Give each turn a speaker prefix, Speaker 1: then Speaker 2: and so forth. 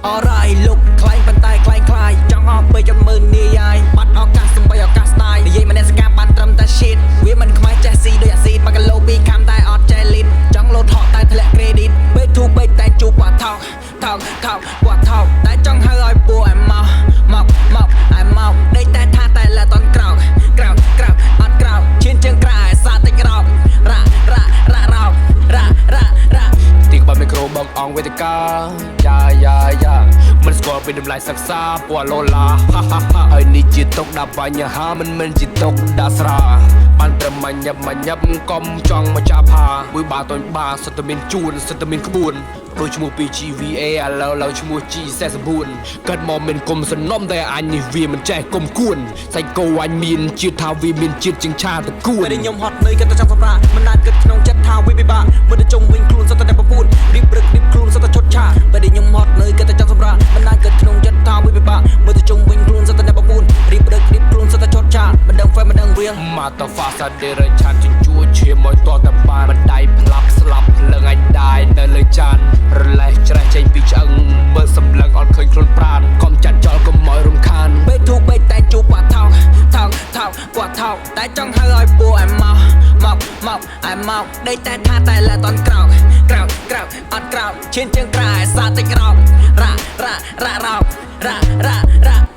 Speaker 1: Alright លោកខ្លែងប៉ុន្តែខ្លែងខ្លាយចង់អស់ពេកចង់មើលនាយហើយបាត់ឱកាសសំបីឱកាសស្ដាយនិយាយមនសិការបានត្រឹមតែ shit វាមិនខ្មៅចេះស៊ីដូចអាស៊ីត1គីឡូ2ខាំតែអត់ចេះលីតចង់លោតថក់តែធ្លាក់ credit ពេកធូពេកតែជួបបាត់ថោកថោកថោកបាត់ថោកតែចង់ហៅឲ្យពួកឯមកមកមកឯមកដេកតែថាតែលែតន់ក្រោកក្រោកក្រោកអត់ក្រោកឈានជើងក្រែសាតិចរោករ៉ារ៉ារ៉ារោករ៉ារ៉ារ៉ា
Speaker 2: ទីក្បាលមីក្រូបងអង្គវេទិកាយ៉ាយ៉ាយ៉ាមិនស្គាល់ពីតម្លៃសិក្សាពណ៌ឡូឡាហាហាហាហើយនេះជាតុកដាក់បញ្ហាមិនមែនជាតុកដាក់ស្រាបានត្រឹមមញាប់មញាប់កុំចង់មកចាប់ផាមួយបាតូនបាសិតតែមានជួនសិតតែមានក្បួនដូចឈ្មោះពី GVA ឥឡូវឡើងឈ្មោះ G49 កើតមកមានគុំសំណុំតែអញនេះវាមិនចេះគុំគួនសាច់គោអញមានជាតិថាវាមានជាតិជាងឆាតគួន
Speaker 1: ពេលដែលខ្ញុំហត់នឿយគិតតែចង់សម្រាកមិនអាចគិតក្នុងចិត្តថាវាពិបាកមើលទៅជុំវិញខ្លួនសុទ្ធតែអ្នកប្រពួនរៀបរឹករៀបខ្លួនសុទ្ធតែឈុតឆាកពេលដែលខ្ញុំហត់នឿយគិតតែចង់សម្រាកមិនអាចគិតក្នុងចិត្តថាវាពិបាកមើលទៅជុំវិញខ្លួនសុទ្ធតែអ្នកប្រពួនរៀបរឹករៀបខ្លួនសុទ្ធតែឈុតឆាកមិនដឹងហ្វេមិនដឹងរៀង
Speaker 2: មកតហ្វាសាដេរឆានជញ្ជួឈាមឲ្យតតបានមិនដៃផ្លាប់ស្លាប់ភ្លឹងអញដែរនៅលើចានរលេះច្រេះចេញពីឆ្អឹងមើលសម្លឹងអត់ឃើញខ្លួនប្រានកុំចាត់ចោលកុំឲ្យរំខាន
Speaker 1: ពេលធូពេកតែជួបបាត់ថោកថោកថោកគាត់ថោកតែចង់ហៅឲ្យពួកឯមកមកមកឯមកដេកតែថាតែលែតន់ក្រោកក្រោកក្រោកអត់ក្រោកឈានជើងក្រែសាតិចរោករ៉ារ៉ារ៉ារោករ៉ារ៉ារ៉ា